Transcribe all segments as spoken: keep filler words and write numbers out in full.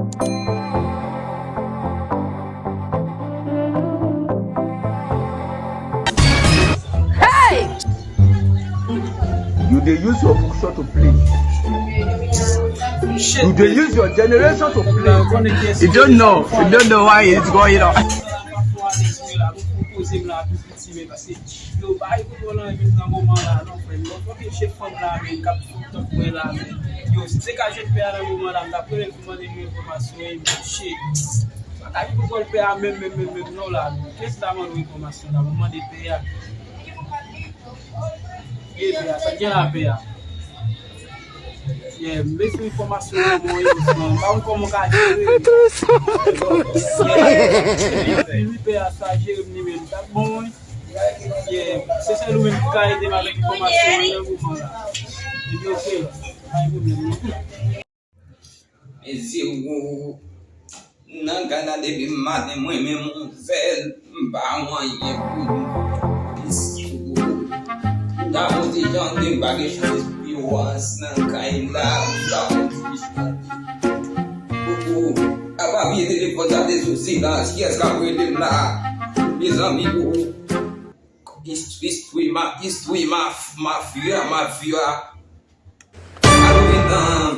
Hey! You dey use your function to play. You dey use your generation to play. You don't know. You don't know why it's going on. Yo, bay pou mwen nan, nan moman la, non, frè. Yo, fòk chèf fanm la, men, k ap sou tòp mwen la, men. Yo, si se ka jwenn pè a nan moman la, m t ap rele pou mande nou enfòmasyon, e, men, shit. Sa ka vin pou kòl pè a, menm, menm, menm, menm, non, la. Kiyès ta mande w enfòmasyon, la? Mwen mande pè a. Ye, pè a, sa gen la, pè a? Yeah, m bezwen enfòmasyon nan men w, yo, san, m pa konn kòman w ka jere. Yeah, wi, pè a, sa jere m li menm. Sa bon, wi. Yeah, se sèl ou menm ki ka ede m avèk enfòmasyon an nan moman la. Epi, ok, pa gen pwoblèm, non. Men zewo nan kay la depi maten, mwen menm ouvè l, m pa wè anyen pou m. Piske m ta yon ti jan ke m pa gen chans viv nan kay la, m ta yon ti jan. Koukou, apa vye telefòn sa te sou silans, kiyès k ap rele m la? Mezanmi, koukou. Istri, istri, ma, istri, ma, mafya, mafya. Alo, gentan.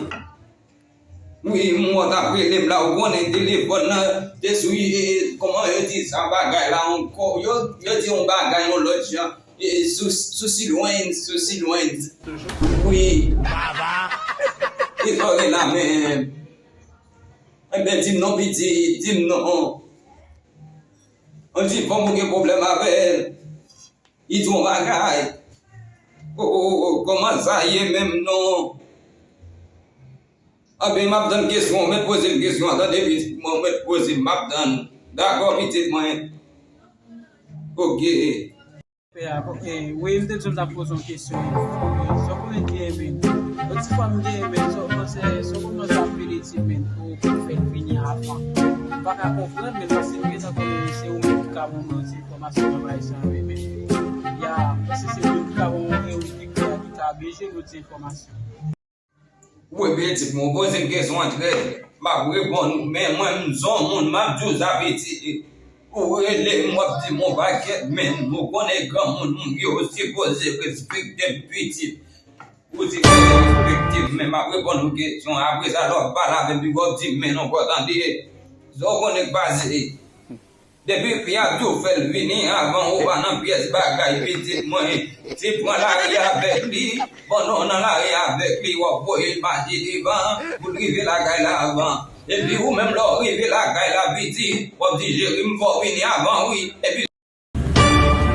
Wi, m wè w t ap rele m la, ou konnen telefòn nan te sou, e, e, kòman yo di sa bagay la ankò? Yo, yo di yon bagay yon lòt jan, e, sou, sou silwens, sou silwens. Wi. Baba. Ki sa w gen la menm? Enben, di m non, pitit, di m non. On ti fanm ou gen pwoblèm avè l. Li di yon bagay. O, o, o, kòman sa ye menm non? Anben, m ap tann kesyon, mèt poze m kesyon an, tande pitit mwen, mèt poze m, m ap tann. Dakò, pitit mwen. Oke. Pè a, oke. Wi, m te di w m t ap poze yon kesyon. Sa w konnen gen men. Yon ti fanm gen men, sa w panse, sa w konnen sa ap vini ti men pou, pou fè l vini avan. M pa ka konprann, men paske m gentan konnen se ou menm ki ka ban mwen ti enfòmasyon nan bagay sa yo, men, ya, m panse se ou menm ki ka ban mwen, e ou ki ka, ki ka byen jere ti enfòmasyon. Wi, pitit mwen, ou poze m kesyon an trè, m ap reponn ou, men mwen, m se yon moun, m ap di w sa, pitit. Ou rele m, w ap di m yon pakèt, men ou konnen granmoun, moun yo sipoze respekte m, pitit. Ou sipoze respekte m, men m ap reponn ou kesyon, apre sa, lè w ap pale avè m, w ap di m men non, w ap tande. Sa w konnen k pase. Depi fi a tou fè l vini avan ou pa nan pyès bagay pitit mwen. Ti pran lari avèk li, pandan w nan lari avèk li, w ap voye l mache devan pou l rive lakay la avan. Epi ou menm lè w rive lakay la pitit, w ap di cheri m fè w vini avan wi. Epi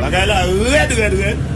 Bagay la rèd, rèd, rèd.